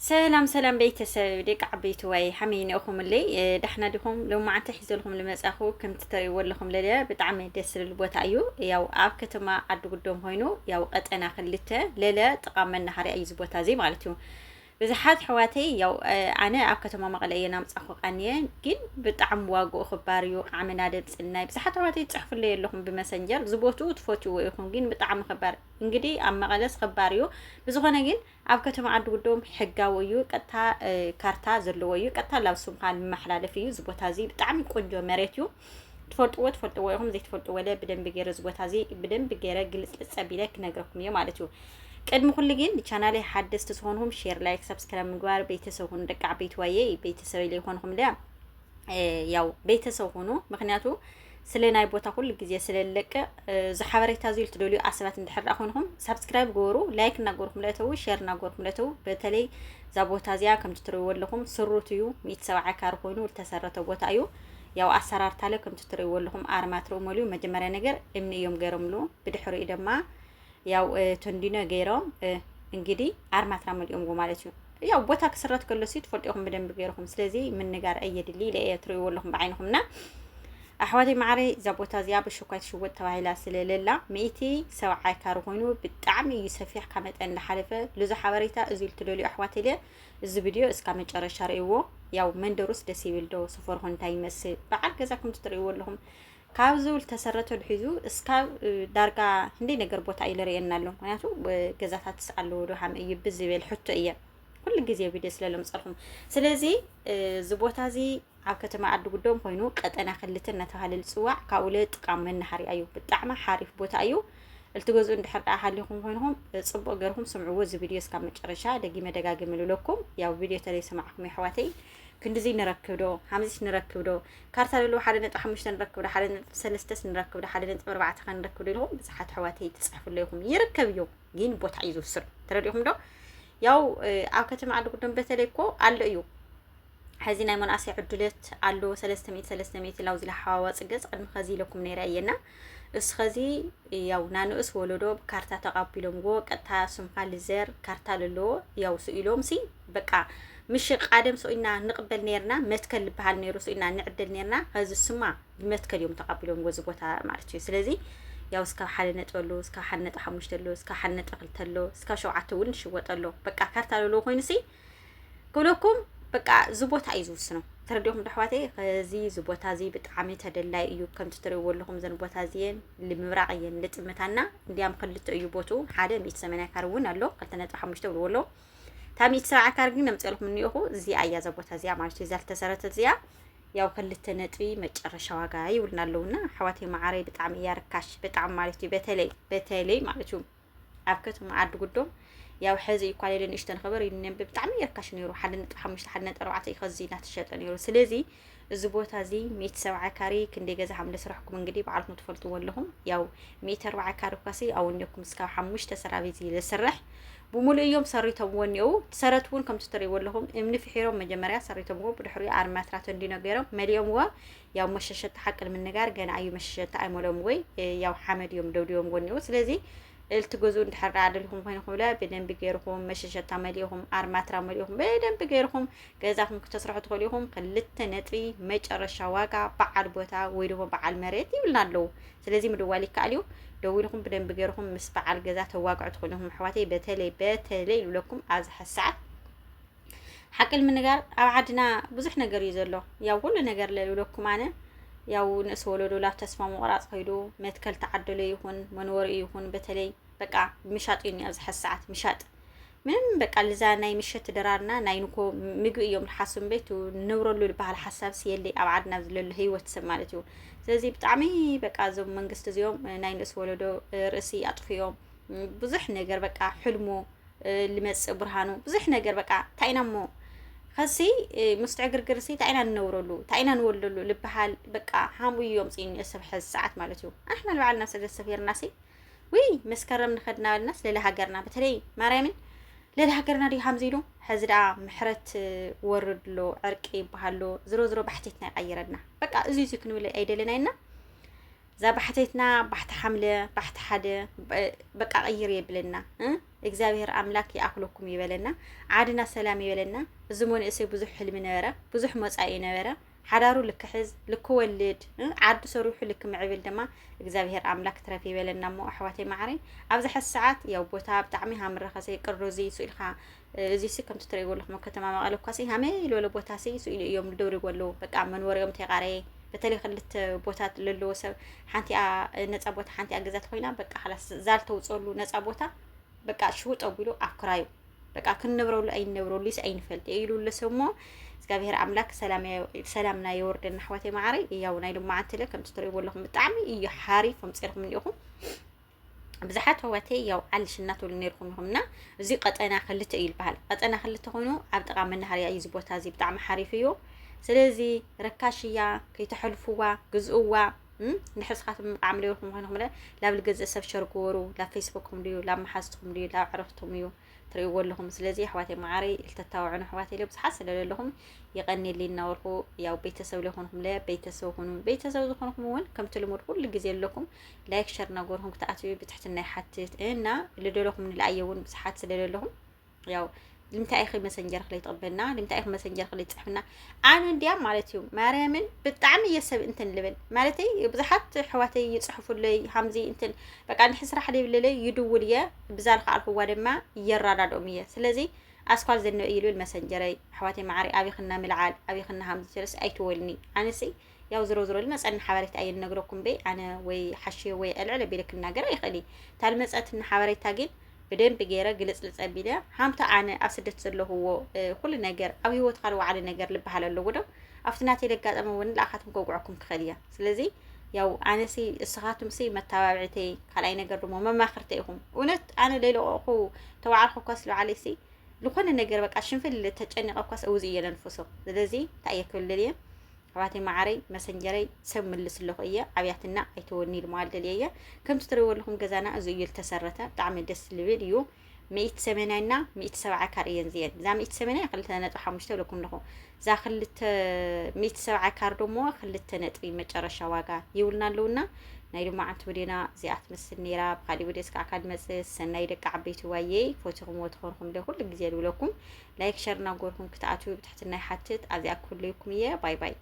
ሰላም ሰላም ቤተሰብ ደቂ ዓበይቲ ዋይ ሓመይ ነእኹምለይ፣ እ፣ ዳሕና ዲኹም? ሎማዓንቲ ሒዘልኩም ልመጻኹ ከምቲ ተርእይዎ ኣለኹም ለለ ብጣዕሚ ደስ ዝብል ቦታ እዩ። ያው ኣብ ከተማ ዓዲ ጉዶም ኮይኑ ያው ቀጠና ክልተ ለለ ጥቓ መናሃርያ እዩ እዚ ቦታ እዚ ማለት እዩ። ብዙሓት ኣሕዋተይ ያው፣ እ፣ ኣነ ኣብ ከተማ መቐለ እየ ናምጻኹ ቃንየ፣ ግን ብጣዕሚ ዋግኡ ክባር እዩ። ቃዕምና ደምጽናይ ብዙሓት ኣሕዋተይ ጽሕፉለይ ኣለኹም ብመሰንጀር፣ ዝቦትኡ ትፈትዎ ኢኹም፣ ግን ብጣዕሚ ክባር እንግዲህ ኣብ መቐለስ ክባር እዩ። ብዝኾነ ግን ኣብ ከተማ ዓዲ ጉዶም ሕጋዊ እዩ። ቀጥታ፣ እ፣ ካርታ ዘለዎ እዩ። ቀጥታ ላብ ስምካ ዝመሓላለፍ እዩ። እዚ ቦታ እዚ ብጣዕሚ ቆንጆ መሬት እዩ። ትፈልጥዎ ትፈልጥዎ ኢኹም፣ ዘይትፈልጥዎ ወለ ብደንቢ ገይረ እዚ ቦታ እዚ ብደንቢ ገይረ ግልጽልጽ ኣቢለ ክነግረኩም እየ ማለት እዩ። ቅድሚ ኩሉ ግን ንቻናለይ ሓደስቲ ዝኾንኩም ሼር፣ ላይክ፣ ሳብስክራይብ ምግባር ቤተሰብ ሁኑ። ደቂ ዓበይቲ ዋየ ቤተሰብ ኢለ ይኾንኩም ለ፣ እ፣ ያው ቤተሰብ ሁኑ። ምክንያቱ ስለ ናይ ቦታ ኩሉ ግዜ ስለ ዝለቅቕ፣ እ፣ እዚ ሓበሬታ እዚ ልትደልዩ ኣሰባት እንድሕር ደኣ ኮይንኹም ሳብስክራይብ ግበሩ፣ ላይክ እናገርኩም ለእተዉ፣ ሼር እናገርኩም ለእተዉ። በተለይ እዛ ቦታ እዚኣ ከምቲ ትርእይዎ ኣለኹም ስሩት እዩ። ሚእቲ ሰብዓ ካር ኮይኑ ዝተሰረተ ቦታ እዩ። ያው ኣሰራርታ ለ ከምቲ ትርእይዎ ኣለኹም ኣርማትሮ መሊኡ መጀመርያ ነገር እምኒ እዮም ገይሮምሉ። ብድሕሪኡ ድማ ያው፣ እ፣ ተንዲኖ ገይሮም፣ እ፣ እንግዲህ ኣርማትራ መሊኦምዎ ማለት እዩ። ያው ቦታ ክስረት ከሎ ሲ ትፈልጡ ኢኹም ብደንብ ገይርኩም። ስለዚ ምንጋር ኣየድሊ ኢለ እየ ትርእይዎ ኣለኹም ብዓይንኹምና። ኣሕዋተይ ማዕረይ እዛ ቦታ እዚኣ ብሽኳይ ትሽወጥ ተባሂላ ስለ ለላ ሚእቲ ሰብዓ ካር ኮይኑ ብጣዕሚ እዩ ሰፊሕ ካብ መጠን ዝሓለፈ። ልዙ ሓበሬታ እዚ ልትደልዩ ኣሕዋተይ ለ እዚ ቪድዮ እስካ መጨረሻ ርእይዎ። ያው መንደሩስ ደስ ይብል ዶ ሰፈርኹ እንታይ ይመስል በዓል ገዛ ከምቲ ትርእይዎ ኣለኹም። ካብ ዝብል ተሰረተ ድሒዙ እስካብ፣ እ፣ ዳርጋ ህንደይ ነገር ቦታ እዩ ለርእየና ኣሎ። ምክንያቱ፣ እ፣ ገዛታትስ ኣለዎ ዶ ሃመ እዩ ብዝብል ሕቶ እየ ኩሉ ግዜ ቪድዮ ስለ ለምጸልኩም። ስለዚ፣ እ፣ እዚ ቦታ እዚ ኣብ ከተማ ዓዲ ጉዶም ኮይኑ ቀጠና ክልተ እናተባሃለ ዝጽዋዕ ካብኡ ለ ጥቃ መናሃርያ እዩ። ብጣዕሚ ሓሪፍ ቦታ እዩ። እልትገዝኡ እንድሕር ደኣ ሃሊኹም ኮይንኹም፣ እ፣ ጽቡቕ ገርኩም ስምዕዎ እዚ ቪድዮ እስካብ መጨረሻ ደጊመ ደጋግመ ልብለኩም። ያው ቪድዮ ተለይ ሰማዕኩም የሕዋተይ ክንድዚ ንረክብ ዶ? ሃምዚስ ንረክብ ዶ? ካርታ ዘለዎ ሓደ ነጥቢ ሓሙሽተ ንረክብ ዶ? ሓደ ነጥቢ ሰለስተስ ንረክብ ዶ? ሓደ ነጥቢ ኣርባዕተ ከ ንረክብ ዶ? ኢልኩም ብዙሓት ኣሕዋተይ ትጽሕፉለይ ኢኹም። ይርከብ እዩ፣ ግን ቦታ እዩ ዝውስን። ተረዲእኩም ዶ? ያው፣ እ፣ ኣብ ከተማ ዓዲ ጉዶም በተለይ እኮ ኣሎ እዩ። ሕዚ ናይ መናእሰይ ዕድለት ኣሎ፣ ሰለስተ ሚእቲ፣ ሰለስተ ሚእቲ ላው ዝለ ሓዋዋፂ ገጽ ቅድሚ ከዚ ኢለኩም ነይረ እየና። እሱ ከዚ ያው ናንኡስ ወለዶ ብካርታ ተቐቢሎምዎ፣ ቀጥታ ስምካ ልዘር ካርታ ለለዎ ያው ስኢሎም ሲ በቃ ምሽ ቃደም ሰኢና ንቕበል ነይርና፣ መትከል ልበሃል ነይሩ ሰኢና ንዕደል ነይርና። ከዚ ስማ ብመትከል እዮም ተቐቢሎምዎ እዚ ቦታ ማለት እዩ። ስለዚ ያው እስካብ ሓደ ነጥቢ ኣሎ፣ እስካብ ሓደ ነጥቢ ሓሙሽተ ኣሎ፣ እስካብ ሓደ ነጥቢ ክልተ ኣሎ፣ እስካብ ሸውዓተ እውን ይሽወጥ ኣሎ። በቃ ካርታ ለለዎ ኮይኑ ሲ ክብለኩም በቃ እዚ ቦታ እዩ ዝውስኖ። ተረዲኹም ዶ ኣሕዋተይ? ከዚ እዚ ቦታ እዚ ብጣዕሚ ተደላይ እዩ። ከምቲ ትርእይዎ ኣለኹም እዘን ቦታ እዚየን ንምብራቕ እየን ልጥምታና። እንዲያም ክልተ እዩ ቦቱ። ሓደ ሚእቲ ሰማንያ ካር እውን ኣሎ፣ ክልተ ነጥቢ ሓሙሽተ ብልዎ ኣሎ። እታ ሚእቲ ሰብዓ ካር ግን ነምፅአልኩም እኒኦኹ። እዚኣ እያ እዛ ቦታ እዚኣ ማለት እዩ። እዛ ዝተሰረተት እዚኣ ያው ክልተ ነጥቢ መጨረሻ ዋጋ ይብሉና ኣለውና። ኣሕዋተይ መዓረይ ብጣዕሚ እያ ርካሽ፣ ብጣዕሚ ማለት እዩ። በተለይ፣ በተለይ ማለት እዩ ኣብ ከተማ ዓዲ ጉዶም ያው ሕዚ እዩ እኳ ሌለ ንእሽተን ኸበር እዩ ነንብ ብጣዕሚ ይርካሽ ነይሩ። ሓደ ነጥቢ ሓሙሽተ፣ ሓደ ነጥቢ ኣርባዕተ እዩ ኸዚ እናተሸጠ ነይሩ። ስለዚ እዚ ቦታ እዚ ሚእቲ ሰብዓ ካሬ ክንደይ ገዛ ሃም ለስራሕኩም እንግዲህ ባዕልኩም ትፈልጥዎ ኣለኹም። ያው ሚእቲ ኣርባዓ ካሬ እኳ ሲ ኣወኒኩም እስካብ ሓሙሽተ ሰራቢ እዚ ለስራሕ ብሙሉእ እዮም ሰሪቶም ወኒኡ። ሰረት እውን ከምቲ ትርእይዎ ኣለኹም እምኒ ፍሒሮም መጀመርያ ሰሪቶምዎ፣ ብድሕሪኡ ኣርማትራ ተንዲኖ ገይሮም መሊኦምዎ። ያው መሸሸታ ሓቂ ንምንጋር ገና እዩ መሸሸታ ኣይመሎም ወይ ያው ሓመድ እዮም ደብዲቦም ወኒኡ። ስለዚ እልትገዝኡ እንድሕር ደኣ ደሊኹም ኮይንኩም ብለ ብደንቢ ገይርኩም መሸሸታ መሊእኹም ኣርማትራ መሊእኹም ብደንቢ ገይርኩም ገዛኹም ክተስርሑ ትኽእሉ ኢኹም። ክልተ ነጥቢ መጨረሻ ዋጋ በዓል ቦታ ወይ ድማ በዓል መሬት ይብልና ኣለዉ። ስለዚ ምድዋል ይከኣል እዩ። ደዊልኩም ብደንቢ ገይርኩም ምስ በዓል ገዛ ተዋግዑ ትኽእሉ ኢኹም ኣሕዋተይ። በተለይ በተለይ ይብለኩም ኣብዚ ሕዚ ሰዓት ሓቂ ንምንጋር ኣብ ዓድና ብዙሕ ነገር እዩ ዘሎ። ያው ኩሉ ነገር ለልብለኩም ኣነ ያው ንእስ ወለዶ ላብ ተስፋ ምቑራፅ ከይዱ መትከል ተዓደሎ ይኹን መንበሪኡ ይኹን በተለይ በቃ ምሻጥ እዩ ኣብዚ ሕዚ ሰዓት ምሻጥ። ምንም በቃ ልዛ ናይ ምሸት ድራርና ናይ ንኮ ምግቢ እዮም ዝሓስቡ እምበይ እቲ ንነብረሉ ዝበሃል ሓሳብ ሲ የለይ ኣብ ዓድና ዝለሉ ህይወት ሰብ ማለት እዩ። ስለዚ ብጣዕሚ በቃ እዞም መንግስቲ እዚኦም ናይ ንእስ ወለዶ ርእሲ ኣጥፍዮም ብዙሕ ነገር በቃ ሕልሙ ልመጽእ ብርሃኑ ብዙሕ ነገር በቃ እንታይ ኢና እሞ ከሲ ምስቲ ዕግርግር ሲ እንታይ ኢና ንነብረሉ እንታይ ኢና ንወልደሉ ልበሃል በቃ ሃምኡ እዩ ኣምጽእኒ ሰብ ሕዚ ሰዓት ማለት እዩ። ኣሕና ንባዕልና ስለ ሰፊርና ሲ ውይ መስከረም ንኸድና በልና ስለለ ሃገርና በተለይ ማርያምን ለለ ሃገርና ድዩ ሃምዚ ኢሉ ሕዚ ደኣ ምሕረት ወርድ ኣሎ ዕርቂ ይበሃል ኣሎ ዝሮ ዝሮ ባሕቴትና ይቐይረልና በቃ እዚ እዚ ክንብል ኣይደለና ኢና። እዛ ባሕተይትና ባሕቲ ሓምለ ባሕቲ ሓደ በቃ ቀይር የብለና። እግዚኣብሔር ኣምላክ ይኣክለኩም ይበለና። ዓድና ሰላም ይበለና። እዚ መንእሰይ ብዙሕ ሕልሚ ነበረ፣ ብዙሕ መጻኢ ነበረ። ሓዳሩ ልክሕዝ፣ ልክወልድ፣ እ፣ ዓዱ ሰሪሑ ልክምዕብል ድማ እግዚኣብሔር ኣምላክ ትረፍ ይበለና። እሞ ኣሕዋተይ ማዕረይ፣ ኣብዚ ሕዚ ሰዓት ያው ቦታ ብጣዕሚ ሃምረኸሰ ቅርዶ እዚ ይስኢልካ። እዚ ሲ ከምቲ ትርእይዎ ኣለኹም ኣብ ከተማ መቐለ እኳ ሲ ሃመይ ዝበለ ቦታ ሲ ስኢሉ እዮም ዝደብርዎ ኣለዉ። በቃ መንበሪኦም ተቃረየ። በተለይ ክልተ ቦታ ለለዎ ሰብ ሓንቲኣ ነፃ ቦታ ሓንቲኣ ገዛ ተኮይና በቃ ሓላስ ዛል ተውፅአሉ ነፃ ቦታ በቃ ሽውጥ ኣቢሉ ኣብ ክራዩ በቃ ክንነብረሉ ኣይንነብረሉ ሲ ኣይንፈልጥ ኢሉ ኣሎ ሰብ እሞ እግዚኣብሔር ኣምላክ ሰላም የ- ሰላምና የወርደና ኣሕዋተይ ማዕረይ። ያው ናይ ሎማዓንቲ ለ ከምቲ ትርእይዎ ኣለኹም ብጣዕሚ እዩ ሓሪፍ ኣምፂርኩም እኒኹም። ብዙሓት ኣሕዋተይ ያው ዓልሽ እናትብሉ ነይርኩም ኢኹም እና እዚ ቀጠና ክልተ እዩ ዝበሃል። ቀጠና ክልተ ኮይኑ ኣብ ጥቓ መናሃርያ እዩ እዚ ቦታ እዚ ብጣዕሚ ሓሪፍ እዩ። ስለዚ ርካሽ እያ፣ ከይተሕልፍዋ ግዝእዋ። እም፣ ንሕስኻትኩም ብጣዕሚ ለይርኩም ኮይንኩም ለ ላብ ልገዝእ ሰብ ሸር ግበሩ፣ ላብ ፌስቡክኩም ድዩ፣ ላብ መሓዝትኩም ድዩ፣ ላብ ዕረፍትኩም እዩ ትርእይዎ ኣለኹም። ስለዚ ኣሕዋተይ ማዓረይ ልተታውዑን ኣሕዋተይ ለ ብዙሓት ስለ ዘለኹም የቐንየለይ እናበልኩ ያው ቤተሰብ ለይኮንኩም ለ ቤተሰብ ኩኑ። ቤተሰብ ዝኾንኩም እውን ከምቲ ልሙድ ኩሉ ግዜ ኣለኩም ላይክ ሸር እናገበርኩም ክትኣትዩ ብትሕትና ይሓትት እና ልደለኹም ንልኣየ እውን ብዙሓት ስለ ዘለኹም ያው ልምንታይ ኢኺ መሰንጀር ክለይ ትቕበልና ልምንታይ ኢኺ መሰንጀር ክለይ ትፅሕፍና ኣነ እንዲያ ማለት እዩ ማርያምን ብጣዕሚ እየ ሰብ እንትን ልብል ማለተይ ብዙሓት ኣሕዋተይ ይፅሕፉለይ ሃምዚ እንትን በቃ እንድሕር ስራሕ ዘይብለለይ ይድውል እየ ብዛ ልክኣልክዋ ድማ የራዳድኦም እየ ስለዚ ኣስኳል ዘንበ እዩ ልብል መሰንጀረይ ኣሕዋተይ ማዓረይ ኣቢኽና ምልዓል ኣቢኽና ሃምዚ ጀለስ ኣይትወልኒ ኣነሲ ያው ዝሮ ዝሮ ልመፀኒ ሓበሬታ እየ ንነግረኩም በይ ኣነ ወይ ሓሽዮ ወይ ዕልዕል ኣቢለ ክናገር ኣይኽእል እየ እታ ልመፀትኒ ሓበሬታ ግን ብደንቢ ገይረ ግልፅልፅ ኣቢለ ሃምታ ኣነ ኣብ ስደት ዘለኹዎ እ፣ ኩሉ ነገር ኣብ ሂወትካ ዝወዓለ ነገር ልበሃል ኣለዎ ዶ ኣብቲ ናተይ ለጋጠመ እውን ንልኣኻትኩም ከውግዐኩም ክኽእል እያ ስለዚ ያው ኣነሲ እስኻትምሲ መተባብዕተይ ካልኣይ ነገር ደሞ መማኽርተ ኢኹም እውነት ኣነ ለይለቆኹ ተባዕርኩ እኳ ስለባዕለይሲ ዝኾነ ነገር በቃ ሽንፍል ተጨኒቐ እኳስ እውዝ እየ ለንፍሶ ስለዚ እንታይ እየ ክብል እየ ኣሕዋተይ ማዓረይ መሰንጀረይ ሰብ ምልስ ኣለኹ እየ ኣብያትና ኣይተወኒ ኢሉ መዋል ደልየ እየ ከምቲ ትሪእዎ ኣለኹም ገዛና እዚ እዩ ዝተሰረተ ብጣዕሚ ደስ ልብል እዩ ሚእቲ ሰመናይ እና ሚእቲ ሰብዓ ካር እየን ዝየን እዛ ሚእቲ ሰመናይ ክልተ ነጥቢ ሓሙሽተ ብለኩም ኣለኹ እዛ ክልተ ሚእቲ ሰብዓ ካር ደሞ ክልተ ነጥቢ መጨረሻ ዋጋ ይብሉና ኣለውና ናይ ድማ ዓንቲ ወዴና እዚኣ ትመስል ነይራ ብካሊእ ወዴ እስካዕ ካልመፅእ ሰናይ ደቂ ዓበይቲ ዋየይ ፈቲኹምዎ ትኾንኩም ደ ኩሉ ግዜ ዝብለኩም ላይክ ሸር እናጎርኩም ክትኣትዉ ብትሕትና ይሓትት ኣዚኣ ክህልዩኩም እየ ባይ ባይ